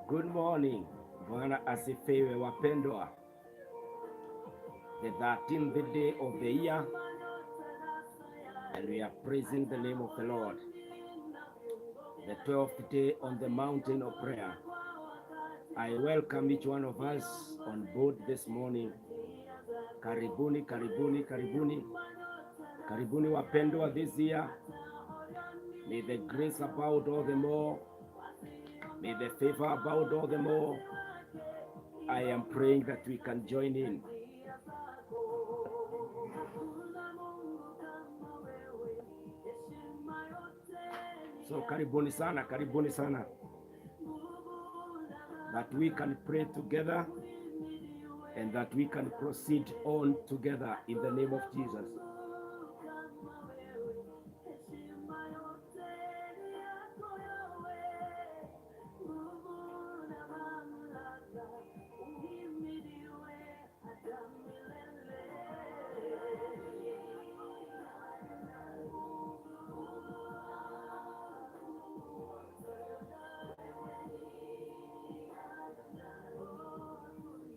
Good morning. Bwana asifiwe wapendwa. The 13th day of the year, and we are praising the name of the Lord. The 12th day on the mountain of prayer. I welcome each one of us on board this morning. Karibuni, karibuni, karibuni. Karibuni wapendwa this year. May the grace abound all the more. May the favor abound all the more. I am praying that we can join in. So karibuni sana, karibuni sana. That we can pray together and that we can proceed on together in the name of Jesus.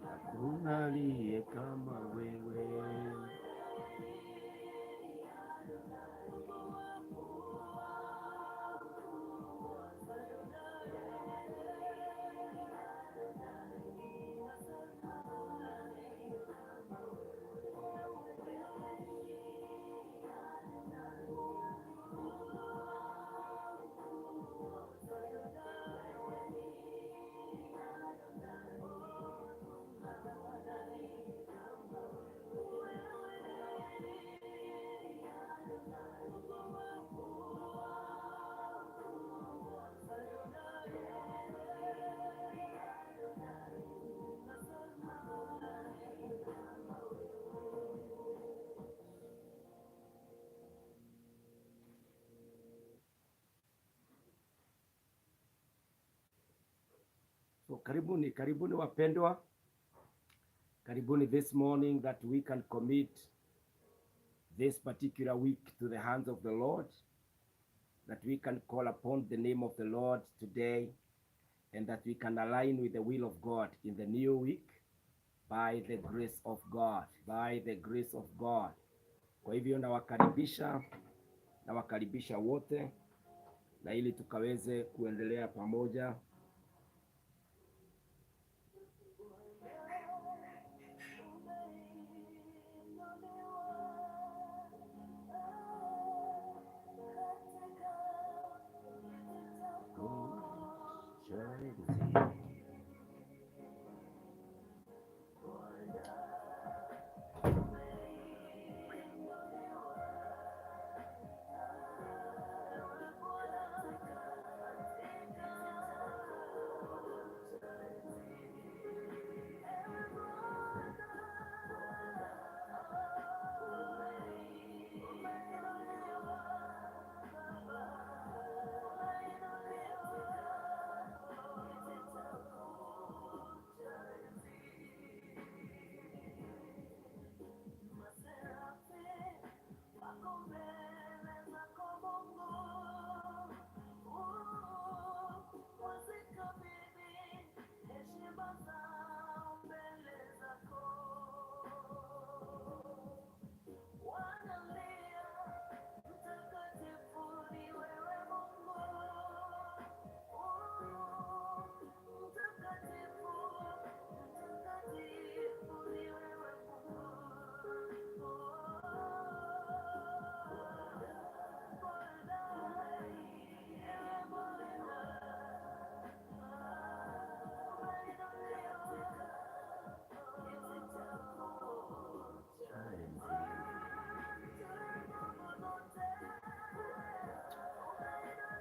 Hakuna aliye kama wewe. So karibuni, karibuni wapendwa. Karibuni this morning that we can commit this particular week to the hands of the Lord, that we can call upon the name of the Lord today, and that we can align with the will of God in the new week by the grace of God, by the grace of God. Kwa hivyo nawakaribisha, nawakaribisha wote na ili tukaweze kuendelea pamoja.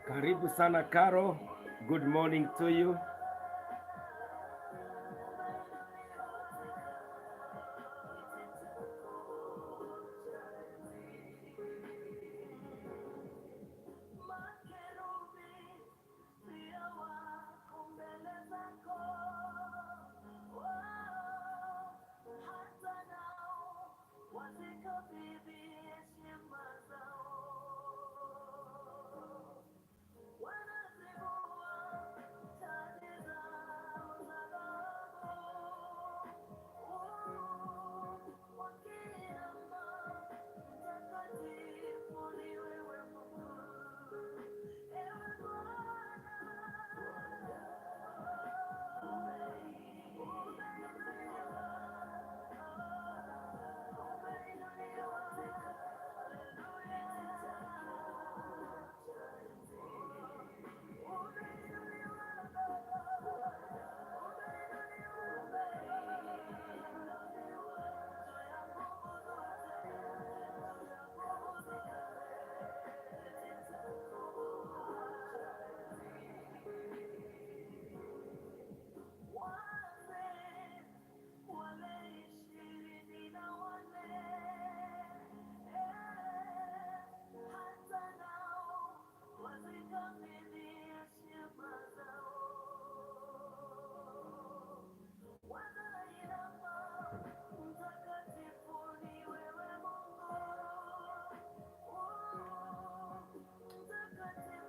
Karibu sana Caro. Good morning to you.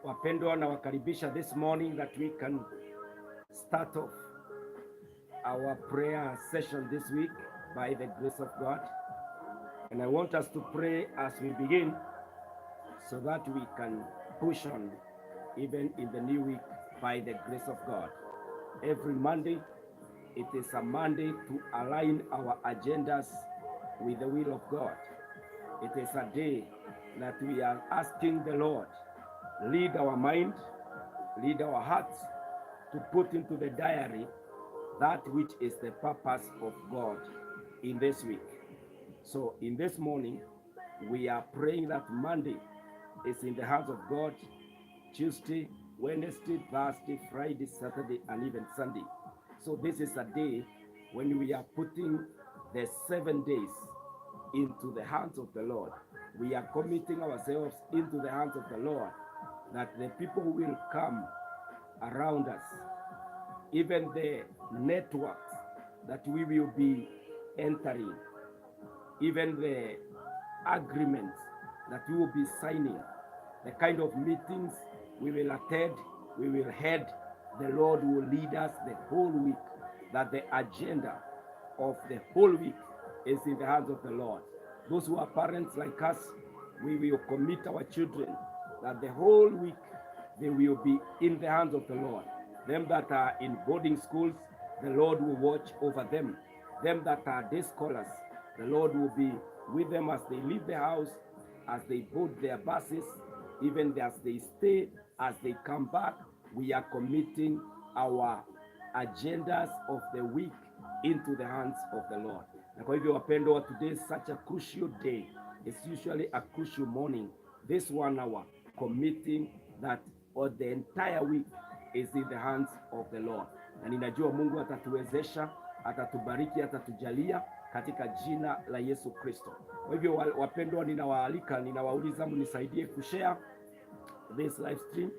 Wapendwa, nawakaribisha this morning that we can start off our prayer session this week by the grace of God. And I want us to pray as we begin so that we can push on even in the new week by the grace of God. Every Monday, it is a Monday to align our agendas with the will of God. It is a day that we are asking the Lord, lead our mind, lead our hearts to put into the diary that which is the purpose of God in this week. So in this morning, we are praying that Monday is in the hands of God, Tuesday, Wednesday, Thursday, Friday, Saturday, and even Sunday. So this is a day when we are putting the 7 days into the hands of the Lord. We are committing ourselves into the hands of the Lord, that the people who will come around us, even the networks that we will be entering, even the agreements that we will be signing, the kind of meetings we will attend, we will head, the Lord will lead us the whole week, that the agenda of the whole week is in the hands of the Lord. Those who are parents like us, we will commit our children that the whole week they will be in the hands of the Lord. Them that are in boarding schools, the Lord will watch over them. Them that are day scholars, the Lord will be with them as they leave the house, as they board their buses, even as they stay, as they come back. We are committing our agendas of the week into the hands of the Lord. Na kwa hivyo wapendwa, today is such a crucial day. It's usually a crucial morning. This one hour, committing that or the entire week is in the hands of the Lord. Na ninajua Mungu atatuwezesha, atatubariki, atatujalia katika jina la Yesu Kristo. Kwa hivyo wapendwa, ninawaalika, ninawauliza mnisaidie kushare this live stream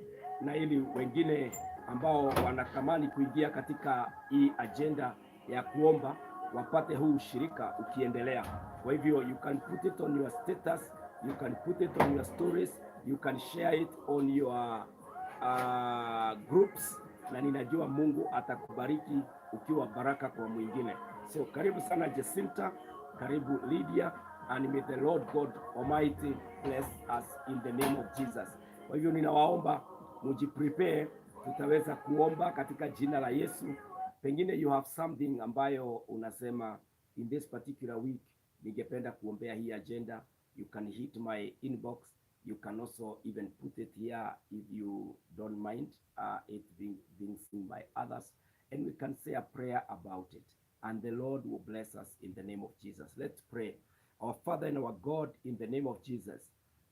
na ili wengine ambao wanatamani kuingia katika hii agenda ya kuomba wapate huu ushirika ukiendelea. Kwa hivyo you can put it on your status, you can put it on your stories, you can share it on your groups, na ninajua Mungu atakubariki ukiwa baraka kwa mwingine. So karibu sana Jacinta, karibu Lydia, and may the Lord God Almighty bless us in the name of Jesus. Kwa hivyo ninawaomba mujiprepare, tutaweza kuomba katika jina la Yesu. Pengine you have something ambayo unasema, in this particular week ningependa kuombea hii agenda. You can hit my inbox. You can also even put it here if you don't mind it being seen by others, and we can say a prayer about it, and the Lord will bless us in the name of Jesus. Let's pray. Our Father and our God, in the name of Jesus,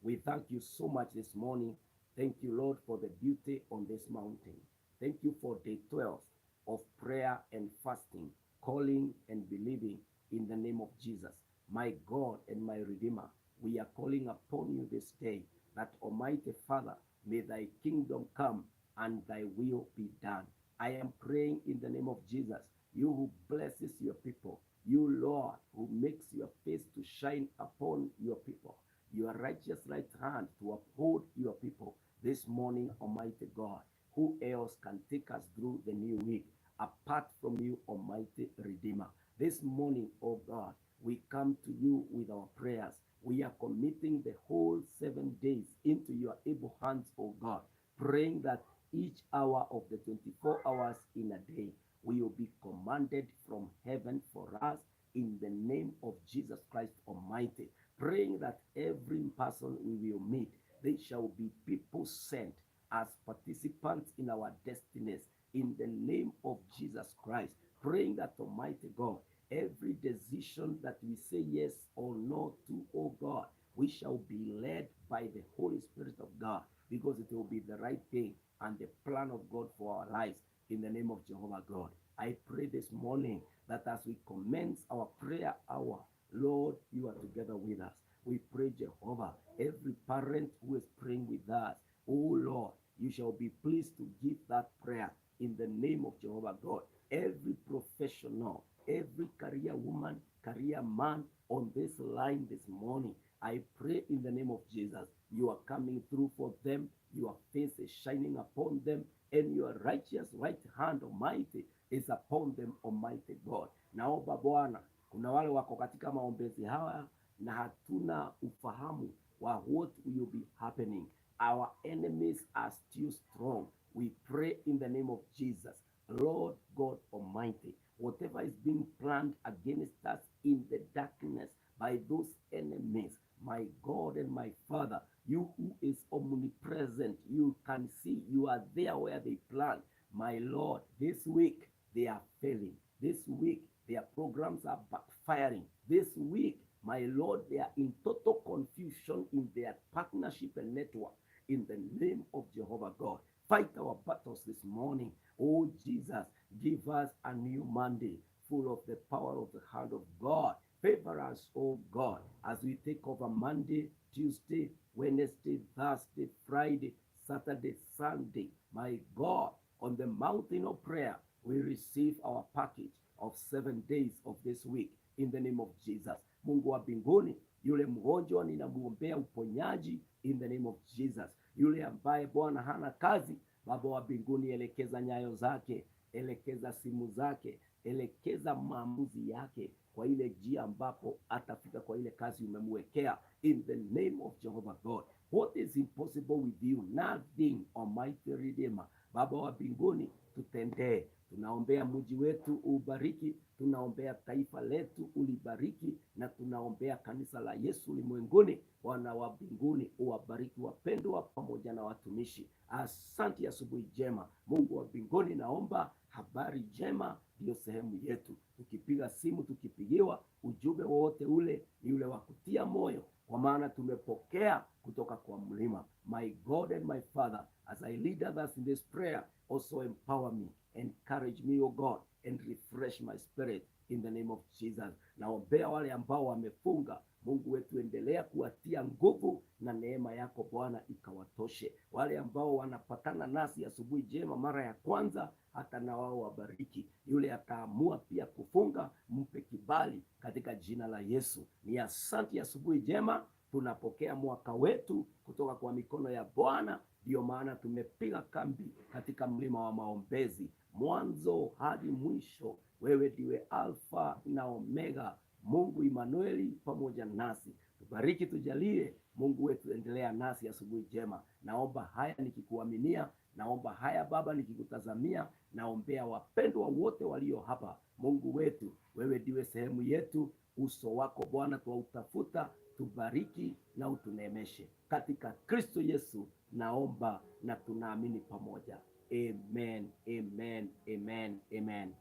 we thank you so much this morning. Thank you, Lord, for the beauty on this mountain. Thank you for day 12 of prayer and fasting, calling and believing in the name of Jesus. My God and my Redeemer, we are calling upon you this day that, Almighty Father, may thy kingdom come and thy will be done. I am praying in the name of Jesus, you who blesses your people, you, Lord, who makes your face to shine upon your people, your righteous right hand to uphold your people this morning, Almighty God. Who else can take us through the new week apart from you, Almighty Redeemer? This morning, oh God, we come to you with our prayers. We are committing the whole 7 days into your able hands, oh God, praying that each hour of the 24 hours in a day will be commanded from heaven for us in the name of Jesus Christ Almighty. Praying that every person we will meet, they shall be people sent as participants in our destinies in the name of Jesus Christ. Praying that, Almighty God, every decision that we say yes or no to, oh God, we shall be led by the Holy Spirit of God, because it will be the right thing and the plan of God for our lives in the name of Jehovah God. I pray this morning that as we commence our prayer hour, Lord, you are together with us. We pray, Jehovah, every parent who is praying with us, oh Lord, you shall be pleased to give that prayer in the name of Jehovah God. Every professional, every career woman, career man on this line this morning, I pray in the name of Jesus, you are coming through for them, your face is shining upon them, and your righteous right hand, Almighty, is upon them, Almighty God. Naomba Bwana, kuna wale wako katika maombezi haya na hatuna ufahamu wa what will be happening. Our enemies are still strong. We pray in the name of Jesus. Lord God Almighty, whatever is being planned against us in the darkness by those enemies, my God and my Father, you who is omnipresent, you can see, you are there where they plan. My Lord, this week they are failing. This week their programs are backfiring. This week, my Lord, they are in total confusion in their partnership and network. In the name of Jehovah God, fight our battles this morning. Oh Jesus, give us a new Monday full of the power of the hand of God. Favor us, oh God, as we take over Monday, Tuesday, Wednesday, Thursday, Friday, Saturday, Sunday. My God, on the mountain of prayer, we receive our package of 7 days of this week in the name of Jesus. Mungu wa mbinguni, yule mgonjwa ninamwombea uponyaji in the name of Jesus. Yule ambaye Bwana hana kazi, Baba wa mbinguni, elekeza nyayo zake, elekeza simu zake, elekeza maamuzi yake kwa ile njia ambapo atafika kwa ile kazi umemwekea in the name of Jehovah God. What is impossible with you? Nothing, Almighty Redeemer. Baba wa mbinguni, tutendee. Tunaombea mji wetu ubariki, tunaombea taifa letu ulibariki, na tunaombea kanisa la Yesu ulimwenguni. Bwana wa mbinguni uwabariki wapendwa pamoja na watumishi. Asante, asubuhi njema. Mungu wa mbinguni, naomba habari njema ndiyo sehemu yetu. Tukipiga simu, tukipigiwa ujumbe wowote ule, ni ule wa kutia moyo, kwa maana tumepokea kutoka kwa mlima. My God and my Father, as I lead others in this prayer, also empower me, encourage me, O God, and refresh my spirit in the name of Jesus. Naombea wale ambao wamefunga, Mungu wetu, endelea kuwatia nguvu na neema yako Bwana ikawatoshe. Wale ambao wanapatana nasi asubuhi njema mara ya kwanza, hata na wao wabariki. Yule ataamua pia kufunga, mpe kibali katika jina la Yesu. Ni asante, asubuhi njema. Tunapokea mwaka wetu kutoka kwa mikono ya Bwana. Ndiyo maana tumepiga kambi katika mlima wa maombezi, mwanzo hadi mwisho. Wewe ndiwe Alfa na Omega, Mungu Imanueli pamoja nasi. Tubariki, tujalie. Mungu wetu, endelea nasi asubuhi njema. Naomba haya nikikuaminia, naomba haya Baba nikikutazamia, naombea wapendwa wote walio hapa. Mungu wetu, wewe ndiwe sehemu yetu, uso wako Bwana twautafuta, tubariki na utuneemeshe katika Kristo Yesu naomba na tunaamini pamoja. Amen, amen, amen, amen.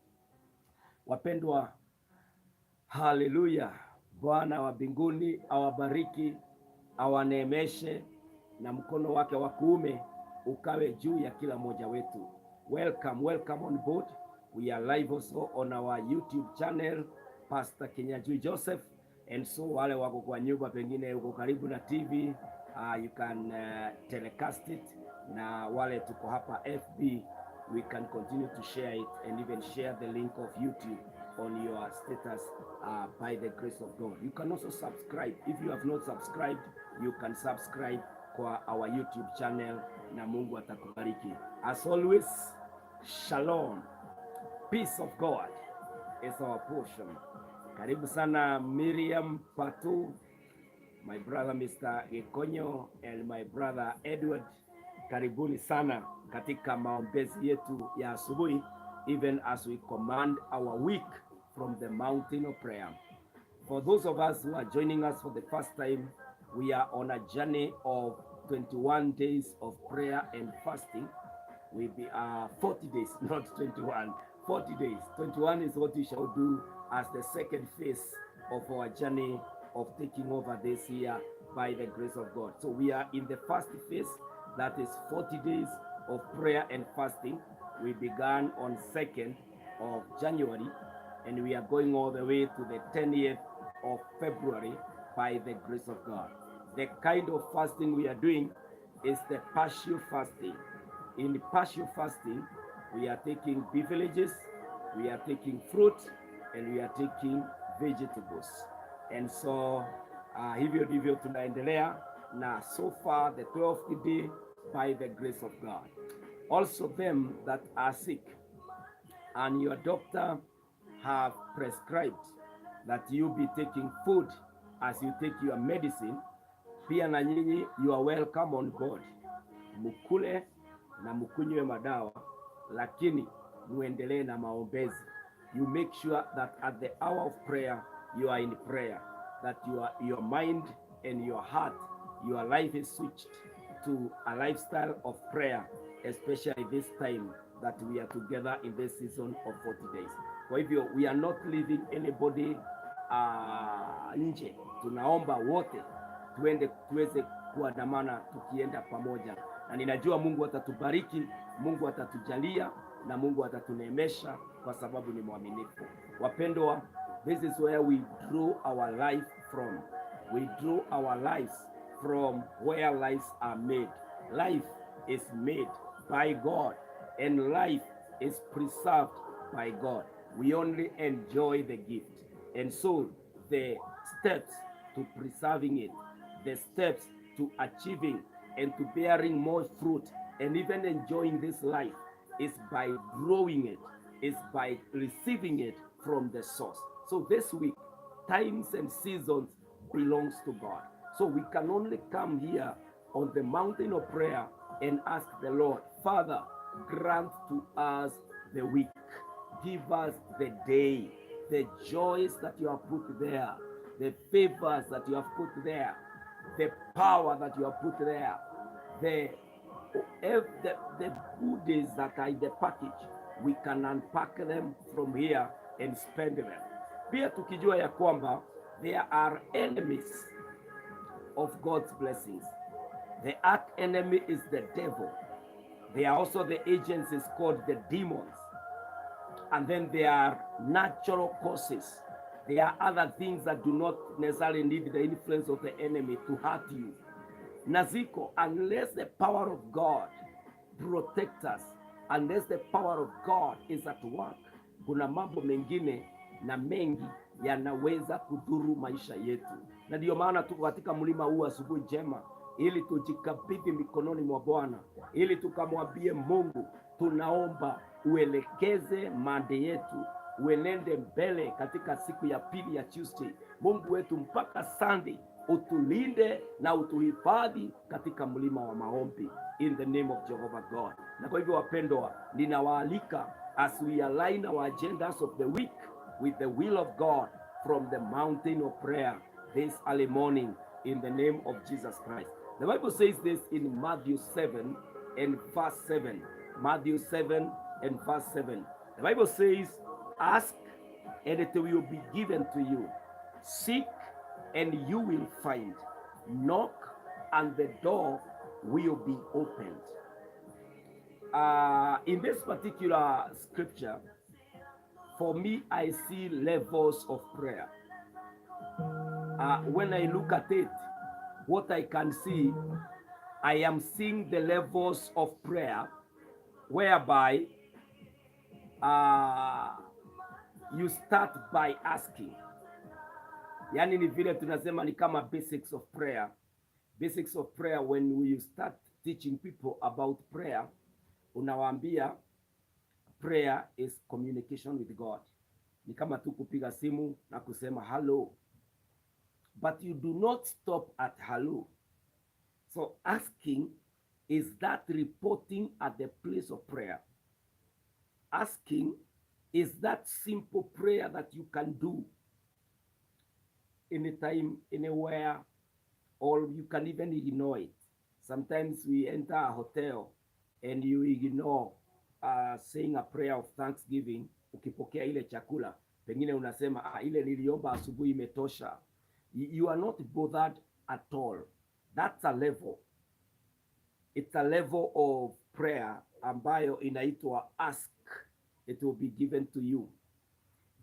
Wapendwa, haleluya. Bwana wa mbinguni awabariki, awaneemeshe na mkono wake wa kuume ukawe juu ya kila mmoja wetu. Welcome, welcome on board. We are live also on our YouTube channel, Pastor Kinyanjui Joseph. And so wale wako kwa nyumba, pengine uko karibu na TV, you can telecast it, na wale tuko hapa FB, we can continue to share it and even share the link of YouTube on your status by the grace of God. You can also subscribe. If you have not subscribed, you can subscribe kwa our YouTube channel na Mungu atakubariki. As always, shalom. Peace of God is our portion. Karibu sana Miriam Patu, my brother Mr. Gikonyo and my brother Edward. Karibuni sana katika maombezi yetu ya asubuhi, even as we command our week from the mountain of prayer. For those of us who are joining us for the first time, we are on a journey of 21 days of prayer and fasting. We be 40 days, not 21, 40 days. 21 is what we shall do as the second phase of our journey of taking over this year by the grace of God. So we are in the first phase, that is 40 days of prayer and fasting. We began on 2nd of January and we are going all the way to the 10th of February by the grace of God. The kind of fasting we are doing is the partial fasting. In the partial fasting, we are taking beverages, we are taking fruit, and we are taking vegetables. And so Hivyo ndivyo tunaendelea na so far the 12th day by the grace of God. Also them that are sick and your doctor have prescribed that you be taking food as you take your medicine, pia na nyinyi you are welcome on board. Mukule na mukunywe madawa, lakini muendelee na maombezi. You make sure that at the hour of prayer you are in prayer, that your mind and your heart, your life is switched to a lifestyle of prayer, especially this time that we are together in this season of 40 days. Kwa hivyo we are not leaving anybody nje. Tunaomba wote tuende tuweze kuandamana tukienda pamoja, na ninajua Mungu atatubariki, Mungu atatujalia na Mungu atatuneemesha kwa sababu ni mwaminifu. Wapendwa, this is where we draw our life from. We draw our lives from where lives are made. Life is made by God and life is preserved by God. We only enjoy the gift. And so the steps to preserving it, the steps to achieving and to bearing more fruit and even enjoying this life is by growing it, is by receiving it from the source. So this week, times and seasons belongs to God. So we can only come here on the mountain of prayer and ask the Lord, "Father, grant to us the week. Give us the day, the joys that you have put there, the favors that you have put there, the power that you have put there, the goodies that are in the package. We can unpack them from here and spend them." Pia tukijua ya kwamba there are enemies of God's blessings. The arch enemy is the devil. There are also the agencies called the demons. And then there are natural causes. There are other things that do not necessarily need the influence of the enemy to hurt you. Na ziko, unless the power of God protect us, unless the power of God is at work, kuna mambo mengine na mengi yanaweza kudhuru maisha yetu, na ndiyo maana tuko katika mlima huu asubuhi njema, ili tujikabidhi mikononi mwa Bwana, ili tukamwambie Mungu, tunaomba uelekeze Monday yetu, uenende mbele katika siku ya pili ya Tuesday, Mungu wetu, mpaka Sunday, utulinde na utuhifadhi katika mlima wa maombi, in the name of Jehovah God. Na kwa hivyo wapendwa, ninawaalika as we align our agendas of the week with the will of God from the mountain of prayer this early morning in the name of Jesus Christ. The Bible says this in Matthew 7 and verse 7. Matthew 7 and verse 7. The Bible says, "Ask and it will be given to you. Seek and you will find. Knock and the door will be opened." In this particular scripture, for me, I see levels of prayer. When I look at it, what I can see, I am seeing the levels of prayer whereby you start by asking. Yani ni vile tunasema ni kama basics of prayer. Basics of prayer, when you start teaching people about prayer, unawaambia prayer is communication with God. Ni kama tu kupiga simu na kusema hello, but you do not stop at hello. So asking is that reporting at the place of prayer. Asking is that simple prayer that you can do anytime, anywhere, or you can even ignore it. Sometimes we enter a hotel and you ignore saying a prayer of thanksgiving. Ukipokea ile chakula, pengine unasema, "Ah, ile niliomba asubuhi imetosha." You are not bothered at all. That's a level. It's a level of prayer ambayo inaitwa ask, it will be given to you.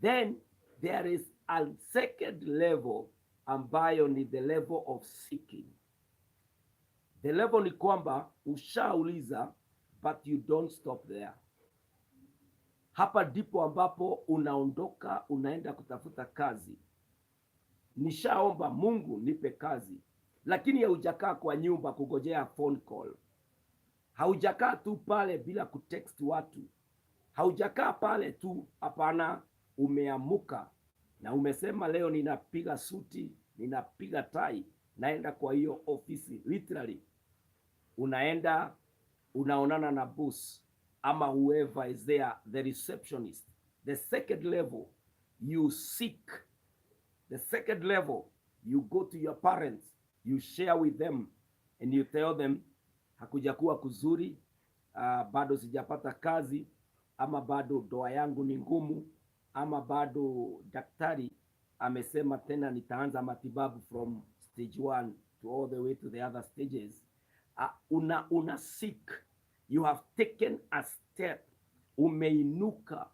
Then there is a second level ambayo ni the level of seeking. The level ni kwamba ushauliza, but you don't stop there. Hapa ndipo ambapo unaondoka unaenda kutafuta kazi. Nishaomba Mungu nipe kazi, lakini haujakaa kwa nyumba kugojea phone call. Haujakaa tu pale bila kutext watu, haujakaa pale tu. Hapana, umeamuka na umesema leo ninapiga suti, ninapiga tai, naenda kwa hiyo ofisi. Literally unaenda unaonana na boss ama whoever is there, the receptionist. The second level, you seek. The second level, you go to your parents, you share with them and you tell them hakujakuwa kuzuri, bado sijapata kazi, ama bado ndoa yangu ni ngumu, ama bado daktari amesema tena nitaanza matibabu from stage one to all the way to the other stages. Una seek, you have taken a step, umeinuka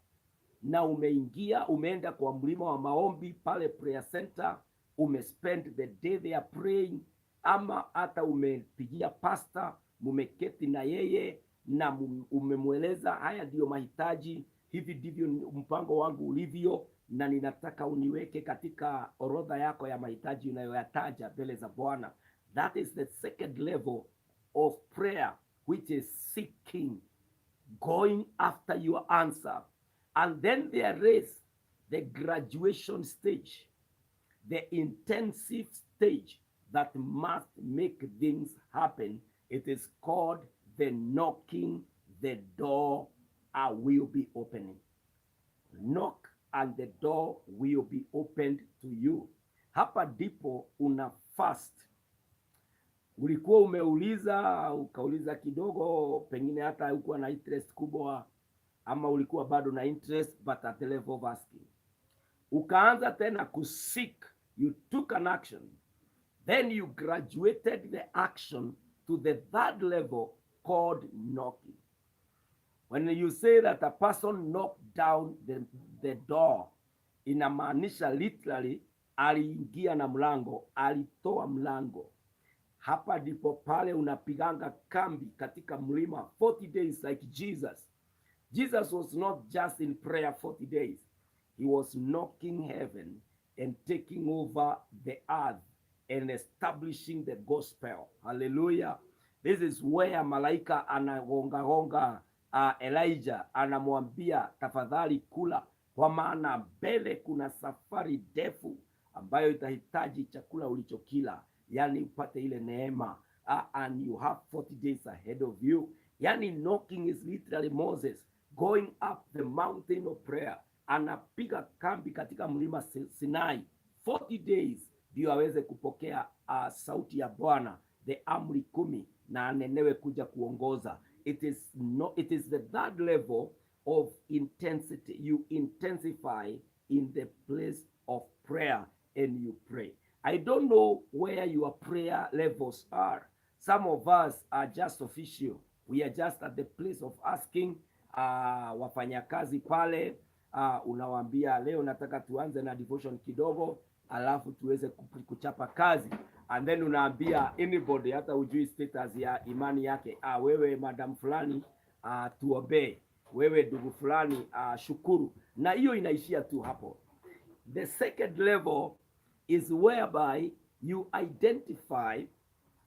na umeingia, umeenda kwa mlima wa maombi pale prayer center, umespend the day there praying, ama hata umepigia pastor, mumeketi na yeye na umemweleza haya ndiyo mahitaji, hivi ndivyo mpango wangu ulivyo, na ninataka uniweke katika orodha yako ya mahitaji unayoyataja mbele za Bwana. That is the second level of prayer, which is seeking, going after your answer. And then there is the graduation stage, the intensive stage that must make things happen. It is called the knocking, the door will be opening. Knock and the door will be opened to you. Hapa ndipo una fast. Ulikuwa umeuliza ukauliza kidogo, pengine hata hukuwa na interest kubwa, ama ulikuwa bado na interest but at the level of asking. Ukaanza tena kuseek, you took an action, then you graduated the action to the third level called knocking. When you say that a person knocked down the door, inamaanisha literally aliingia na mlango, alitoa mlango. Hapa ndipo pale unapiganga kambi katika mlima 40 days like Jesus. Jesus was not just in prayer 40 days. He was knocking heaven and taking over the earth and establishing the gospel. Hallelujah. This is where malaika anagongagonga Elijah anamwambia tafadhali kula, kwa maana mbele kuna safari ndefu ambayo itahitaji chakula ulichokila, yani upate ile neema and you have 40 days ahead of you. Yani knocking is literally Moses going up the mountain of prayer, anapiga kambi katika mlima Sinai 40 days ndio aweze kupokea sauti ya Bwana, the amri 10, na anenewe kuja kuongoza. It is no, it is the third level of intensity. You intensify in the place of prayer and you pray. I don't know where your prayer levels are. Some of us are just official. We are just at the place of asking wafanyakazi pale unawaambia leo nataka tuanze na devotion kidogo, alafu tuweze kuchapa kazi, and then unaambia anybody, hata ujui status ya imani yake, wewe madam fulani, tuombee, wewe ndugu fulani, shukuru, na hiyo inaishia tu hapo. The second level is whereby you identify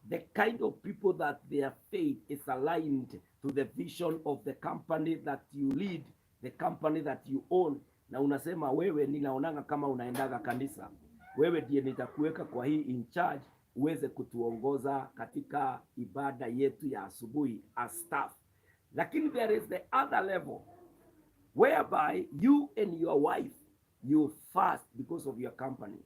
the kind of people that their faith is aligned to the vision of the company that you lead, the company that you own, na unasema wewe, ninaonanga kama unaendaga kanisa, wewe ndiye nitakuweka kwa hii in charge uweze kutuongoza katika ibada yetu ya asubuhi as staff. Lakini there is the other level whereby you and your wife, you fast because of your company.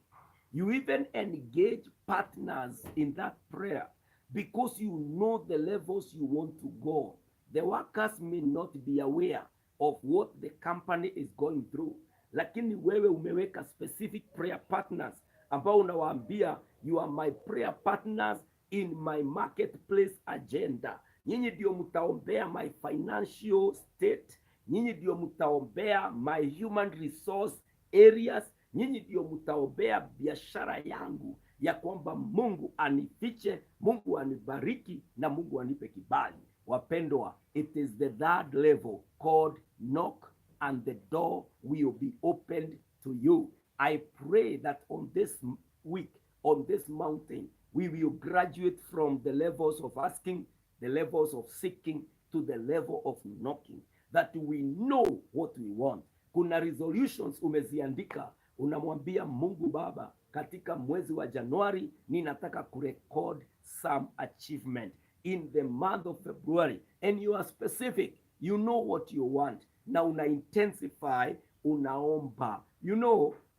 You even engage partners in that prayer because you know the levels you want to go. The workers may not be aware of what the company is going through, lakini wewe umeweka specific prayer partners ambao unawaambia, "You are my prayer partners in my marketplace agenda. Nyinyi ndio mtaombea my financial state, nyinyi ndio mtaombea my human resource areas, nyinyi ndio mtaombea biashara yangu, ya kwamba Mungu anifiche, Mungu anibariki na Mungu anipe kibali." Wapendwa, it is the third level called knock and the door will be opened to you. I pray that on this week on this mountain, we will graduate from the levels of asking, the levels of seeking, to the level of knocking, that we know what we want. Kuna resolutions umeziandika, unamwambia Mungu Baba, katika mwezi wa Januari ninataka kurecord some achievement in the month of February, and you are specific, you know what you want, na una intensify, unaomba.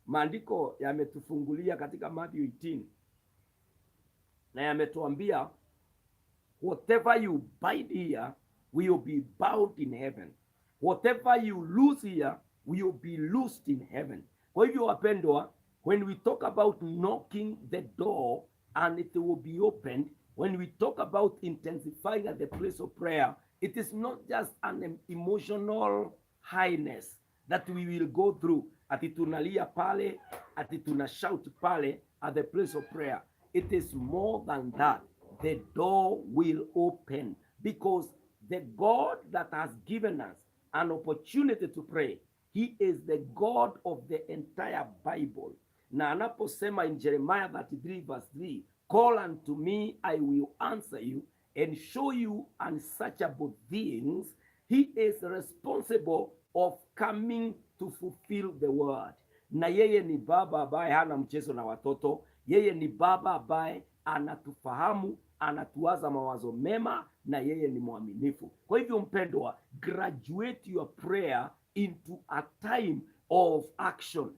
Maandiko yametufungulia katika Matthew 18 na yametuambia, whatever you bind here will be bound in heaven, whatever you loose here will be loosed in heaven. Kwa hivyo wapendwa, when we talk about knocking the door and it will be opened, when we talk about intensifying at the place of prayer, it is not just an emotional highness that we will go through, ati tunalia pale, ati tuna shout pale at the place of prayer. It is more than that. The door will open because the God that has given us an opportunity to pray, he is the God of the entire Bible. Na anaposema in Jeremiah 33 verse 3, "Call unto me, I will answer you and show you unsearchable things," he is responsible of coming to fulfill the word. Na yeye ni baba ambaye hana mchezo na watoto. Yeye ni baba ambaye anatufahamu, anatuwaza mawazo mema, na yeye ni mwaminifu. Kwa hivyo mpendwa, graduate your prayer into a time of action.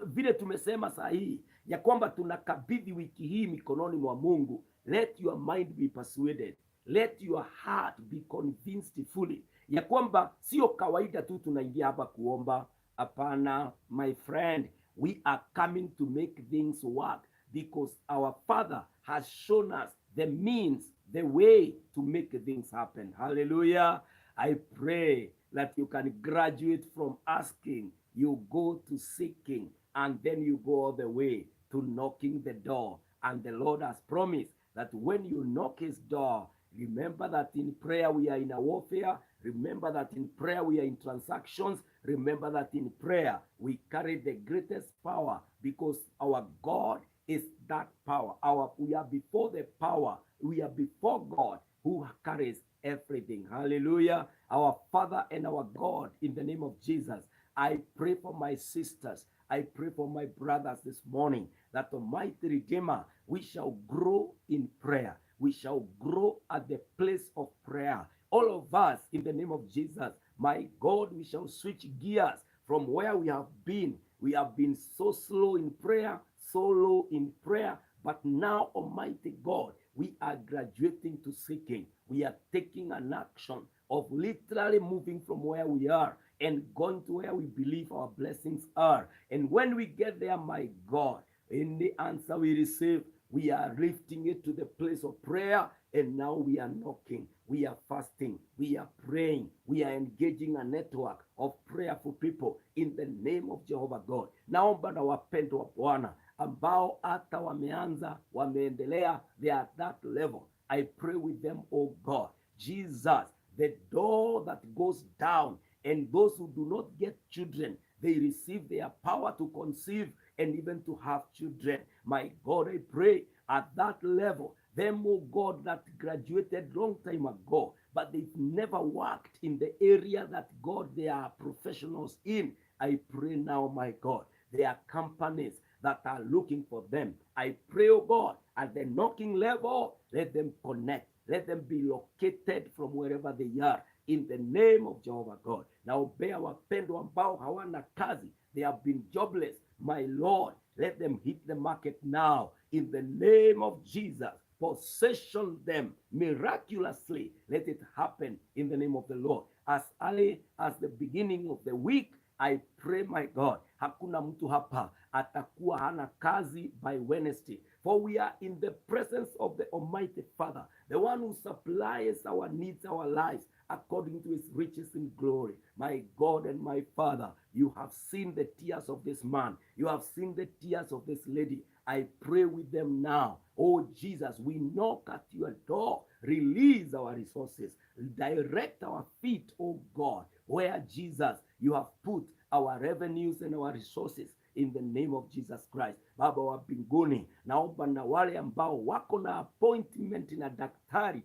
Vile tumesema saa hii ya kwamba tunakabidhi wiki hii mikononi mwa Mungu. Let your mind be persuaded, let your heart be convinced fully ya kwamba sio kawaida tu tunaingia hapa kuomba. Hapana, my friend, we are coming to make things work because our Father has shown us the means, the way to make things happen. Hallelujah. I pray that you can graduate from asking, you go to seeking, and then you go all the way to knocking the door. And the Lord has promised that when you knock his door, remember that in prayer we are in a warfare. Remember that in prayer we are in transactions. Remember that in prayer we carry the greatest power because our God is that power. We are before the power. We are before God who carries everything. Hallelujah. Our Father and our God, in the name of Jesus, I pray for my sisters. I pray for my brothers this morning that, Almighty Redeemer, we shall grow in prayer. We shall grow at the place of prayer. All of us, in the name of Jesus, my God, we shall switch gears from where we have been. We have been so slow in prayer, so low in prayer, but now, Almighty God, we are graduating to seeking. We are taking an action of literally moving from where we are and going to where we believe our blessings are. And when we get there, my God, in the answer we receive, we are lifting it to the place of prayer. And now we are knocking, we are fasting, we are praying, we are engaging a network of prayerful people in the name of Jehovah God. Naomba na wapendwa Bwana ambao hata wameanza, wameendelea, they are at that level. I pray with them, oh God. Jesus, the door that goes down, and those who do not get children, they receive their power to conceive and even to have children. My God, I pray at that level, them, oh God, that graduated long time ago, but they've never worked in the area that God they are professionals in. I pray now, my God, there are companies that are looking for them. I pray, oh God, at the knocking level, let them connect. Let them be located from wherever they are in the name of Jehovah God. Naombea wapendwa ambao hawana kazi, they have been jobless. My Lord, let them hit the market now in the name of Jesus. Possession them miraculously. Let it happen in the name of the Lord. As early as the beginning of the week, I pray, my God, hakuna mtu hapa atakuwa hana kazi by Wednesday. For we are in the presence of the Almighty Father, the one who supplies our needs, our lives, according to his riches in glory. My God and my Father, you have seen the tears of this man. You have seen the tears of this lady. I pray with them now. Oh Jesus, we knock at your door. Release our resources. Direct our feet, oh God, where, Jesus, you have put our revenues and our resources. in the name of Jesus Christ. Baba wa mbinguni, naomba na wale ambao wako na appointment na daktari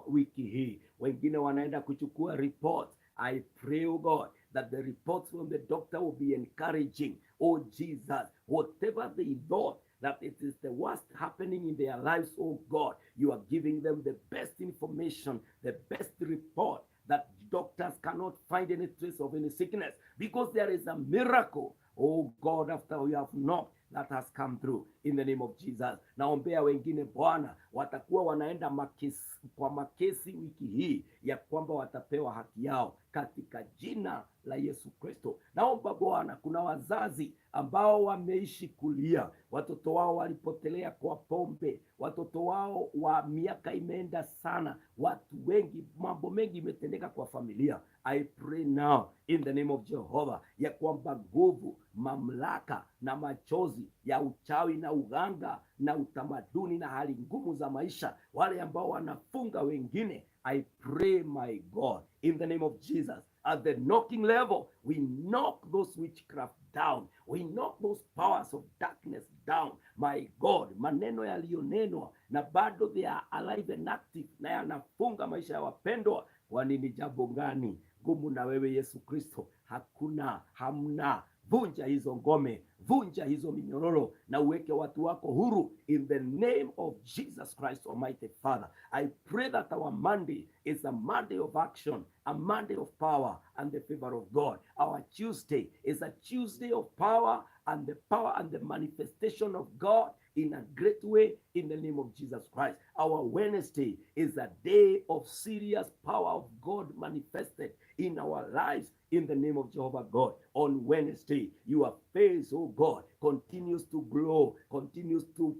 wiki hii, wengine wanaenda kuchukua report. I pray, oh God, that the reports from the doctor will be encouraging. Oh Jesus, whatever they thought that it is the worst happening in their lives, oh God, you are giving them the best information, the best report, that doctors cannot find any trace of any sickness, because there is a miracle, oh God, after we have knocked, that has come through in the name of Jesus. Naombea wengine Bwana, watakuwa wanaenda makesi, kwa makesi wiki hii ya kwamba watapewa haki yao katika jina la Yesu Kristo. Naomba Bwana, kuna wazazi ambao wameishi kulia, watoto wao walipotelea kwa pombe, watoto wao wa miaka imeenda sana, watu wengi, mambo mengi imetendeka kwa familia. I pray now in the name of Jehovah ya kwamba nguvu, mamlaka na machozi ya uchawi na uganga na utamaduni na hali ngumu za maisha, wale ambao wanafunga wengine, I pray, my God, in the name of Jesus, at the knocking level, we knock those witchcraft down. We knock those powers of darkness down. My God, maneno yaliyonenwa na bado they are alive and active na yanafunga maisha ya wapendwa. Kwani ni jambo gani gumu na wewe Yesu Kristo? Hakuna, hamna. Vunja hizo ngome, vunja hizo minyororo na uweke watu wako huru in the name of Jesus Christ Almighty Father. I pray that our Monday is a Monday of action, a Monday of power and the favor of God. Our Tuesday is a Tuesday of power and the power and the manifestation of God in a great way in the name of Jesus Christ. Our Wednesday is a day of serious power of God manifested in our lives in the name of Jehovah God. On Wednesday, your face, oh God, continues to glow, continues to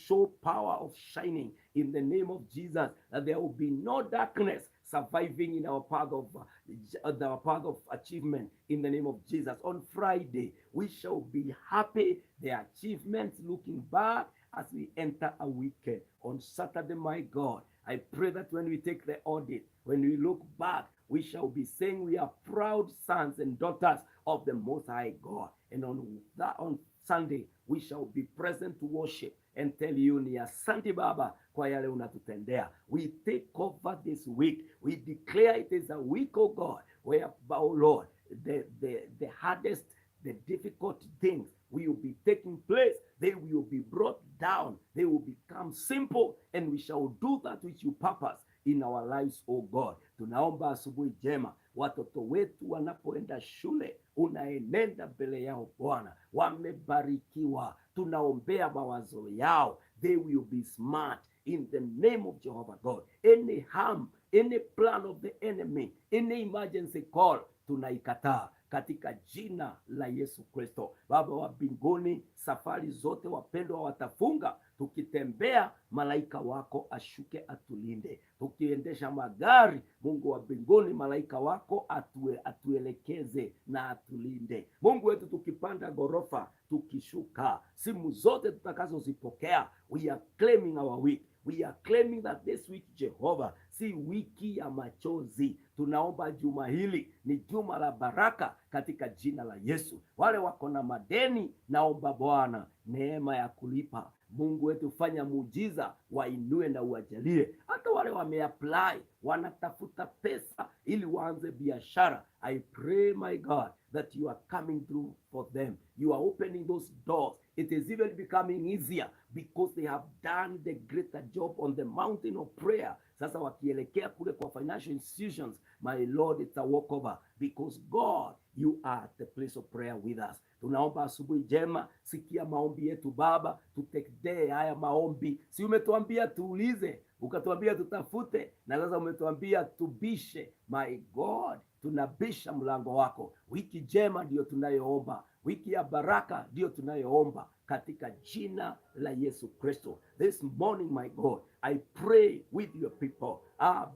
show power of shining in the name of Jesus, that there will be no darkness surviving in our path of achievement in the name of Jesus. On Friday, we shall be happy, the achievements looking back as we enter a weekend. On Saturday, my God, I pray that when we take the audit, when we look back, we shall be saying we are proud sons and daughters of the Most High God. And on Sunday, we shall be present to worship and tell you ni asante Baba kwa yale unatutendea. We take over this week. We declare it is a week, oh God, where, oh Lord, the hardest, the difficult things will be taking place. They will be brought down. They will become simple, and we shall do that which you purpose in our lives, oh God. Tunaomba asubuhi njema, watoto wetu wanapoenda shule, unaenenda mbele yao Bwana, wamebarikiwa. Tunaombea mawazo yao, they will be smart in the name of Jehovah God. Any harm, any plan of the enemy, any emergency call, tunaikataa katika jina la Yesu Kristo. Baba wa mbinguni, safari zote wapendwa watafunga, tukitembea malaika wako ashuke atulinde, tukiendesha magari, Mungu wa mbinguni, malaika wako atuelekeze na atulinde. Mungu wetu, tukipanda ghorofa, tukishuka, simu zote tutakazozipokea, we are claiming our week. We are claiming that this week, Jehovah, si wiki ya machozi. Tunaomba juma hili ni juma la baraka katika jina la Yesu. Wale wako na madeni, naomba Bwana neema ya kulipa. Mungu wetu, fanya muujiza, wainue na uwajalie. Hata wale wameapply wanatafuta pesa ili waanze biashara, I pray, my God, that you are coming through for them. You are opening those doors. It is even becoming easier because they have done the greater job on the mountain of prayer. Sasa wakielekea kule kwa financial institutions, my Lord, it's a walkover because God, you are at the place of prayer with us. Tunaomba asubuhi njema, sikia maombi yetu Baba, tutetee haya maombi. Si umetuambia tuulize, ukatuambia tutafute, na sasa umetuambia tubishe. My God, tunabisha mlango wako. Wiki njema ndiyo tunayoomba, wiki ya baraka ndiyo tunayoomba katika jina la Yesu Kristo. This morning, my God, I pray with your people.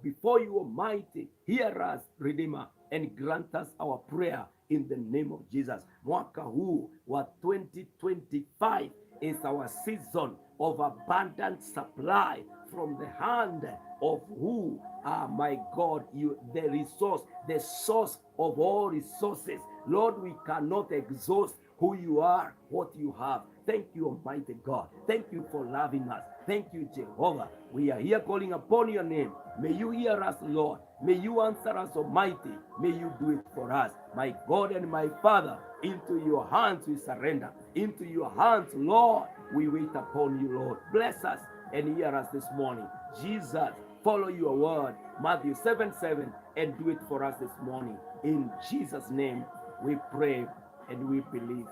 Before you, Almighty, hear us, Redeemer, and grant us our prayer in the name of Jesus. Mwaka huu wa 2025 is our season of abundant supply from the hand of who are, my God, you, the resource, the source of all resources. Lord, we cannot exhaust. who you are, what you have. Thank you, Almighty God. Thank you for loving us. Thank you, Jehovah. We are here calling upon your name. May you hear us, Lord. May you answer us, Almighty. May you do it for us. My God and my Father, into your hands we surrender. Into your hands, Lord, we wait upon you, Lord. Bless us and hear us this morning. Jesus, follow your word, Matthew 7:7, and do it for us this morning. In Jesus' name, we pray and we believe.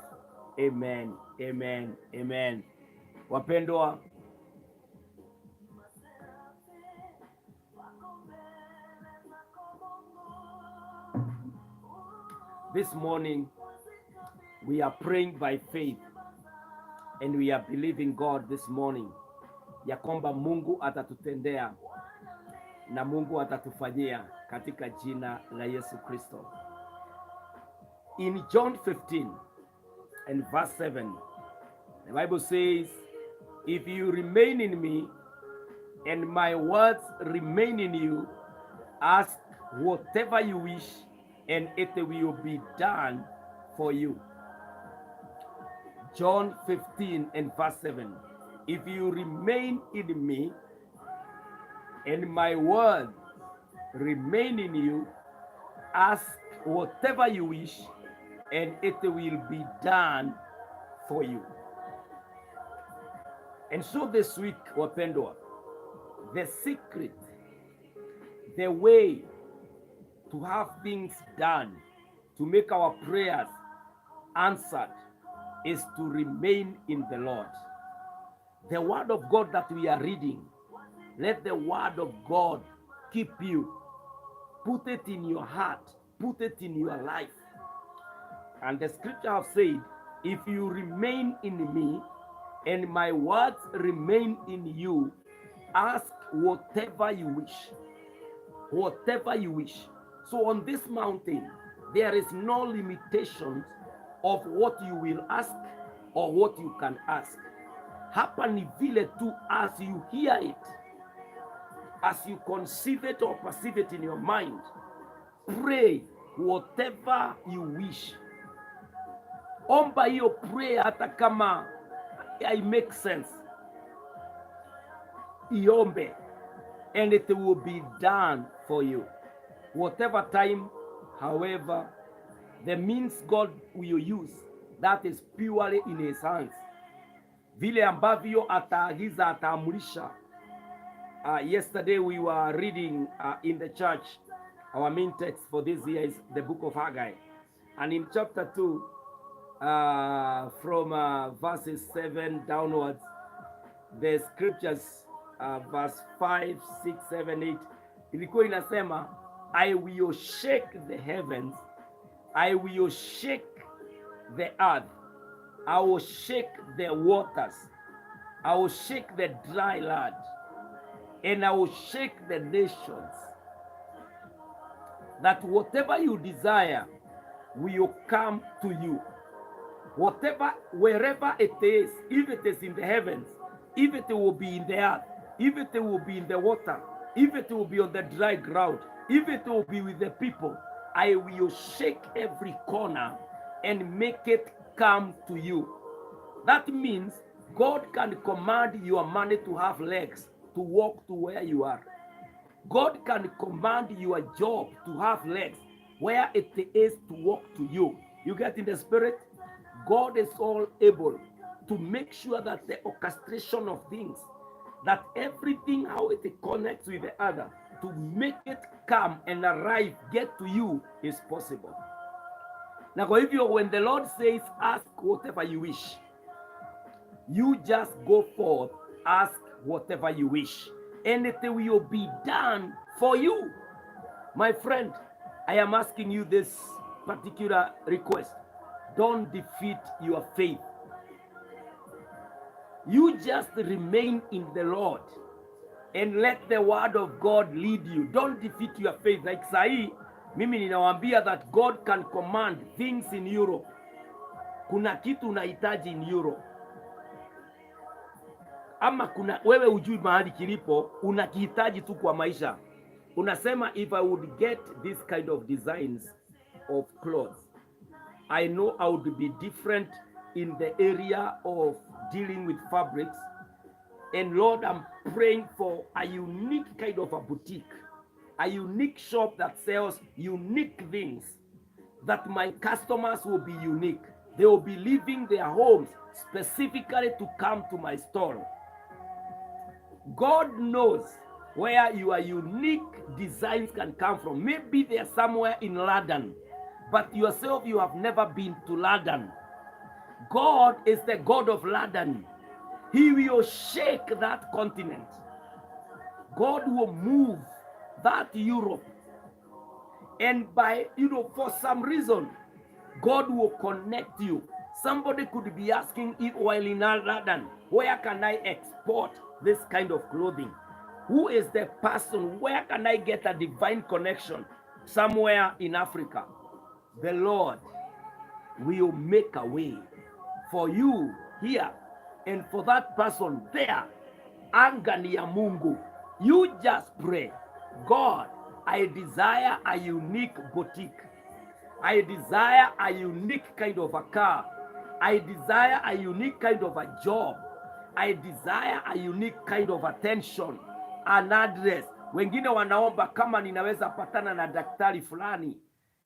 Amen, amen, amen. Wapendwa, this morning we are praying by faith and we are believing God this morning ya kwamba Mungu atatutendea na Mungu atatufanyia katika jina la Yesu Kristo. In John 15 and verse 7, the Bible says, "If you remain in me and my words remain in you, ask whatever you wish and it will be done for you." John 15 and verse 7. If you remain in me and my word remain in you, ask whatever you wish and it will be done for you. And so this week, wapendwa, the secret, the way to have things done, to make our prayers answered, is to remain in the Lord. The word of God that we are reading, let the word of God keep you. Put it in your heart, put it in your life. And the scripture have said, "If you remain in me and my words remain in you, ask whatever you wish." Whatever you wish. So on this mountain, there is no limitations of what you will ask or what you can ask. Hapa ni vile tu as you hear it, as you conceive it or perceive it in your mind, pray whatever you wish. Omba hiyo prayer hata kama it make sense. Iombe and it will be done for you. Whatever time, however, the means God will use, that is purely in his hands. Vile ambavyo ataagiza, ataamurisha. Yesterday we were reading in the church, our main text for this year is the book of Haggai. And in chapter 2, from verses 7 downwards, the scriptures, verse 5, 6, 7, 8, ilikuwa inasema, "I will shake the heavens, I will shake the earth, I will shake the waters, I will shake the dry land, and I will shake the nations, that whatever you desire will come to you." Whatever, wherever it is, if it is in the heavens, if it will be in the earth, if it will be in the water, if it will be on the dry ground, if it will be with the people, I will shake every corner and make it come to you. That means God can command your money to have legs to walk to where you are. God can command your job to have legs where it is to walk to you. You get in the spirit? God is all able to make sure that the orchestration of things, that everything, how it connects with the other, to make it come and arrive, get to you, is possible. Na kwa hivyo, when the Lord says, "Ask whatever you wish," you just go forth, ask whatever you wish, and it will be done for you. My friend, I am asking you this particular request. Don't defeat your faith. You just remain in the Lord and let the word of God lead you. Don't defeat your faith. Like sahi, mimi ninawaambia that God can command things in Europe. Kuna kitu unahitaji in Europe, ama kuna wewe ujui mahali kilipo, unakihitaji tu kwa maisha. Unasema, "If I would get this kind of designs of clothes, I know I would be different in the area of dealing with fabrics. And Lord, I'm praying for a unique kind of a boutique, a unique shop that sells unique things, that my customers will be unique. They will be leaving their homes specifically to come to my store. God knows where your unique designs can come from. Maybe they are somewhere in London, but yourself, you have never been to London. God is the God of London. He will shake that continent. God will move that Europe. And by, for some reason, God will connect you. Somebody could be asking if while in London, where can I export this kind of clothing? Who is the person? Where can I get a divine connection? Somewhere in Africa. The Lord will make a way for you here and for that person there. Anga ni ya Mungu. You just pray, "God, I desire a unique boutique. I desire a unique kind of a car. I desire a unique kind of a job. I desire a unique kind of attention, an address." Wengine wanaomba kama ninaweza patana na daktari fulani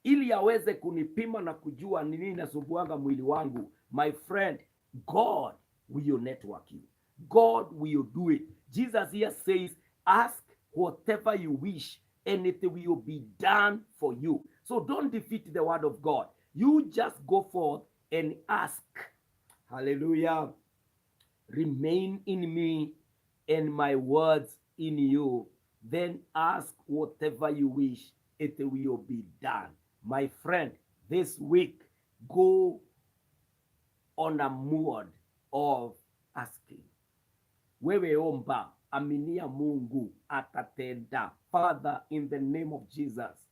ili aweze kunipima na kujua ni nini inasumbuanga mwili wangu. My friend, God will network you. God will do it. Jesus here says, "Ask whatever you wish and it will be done for you." So don't defeat the word of God. You just go forth and ask. Hallelujah. "Remain in me and my words in you. Then ask whatever you wish, it will be done." My friend, this week, go on a mode of asking. Wewe omba, aminia Mungu atatenda. Father, in the name of Jesus,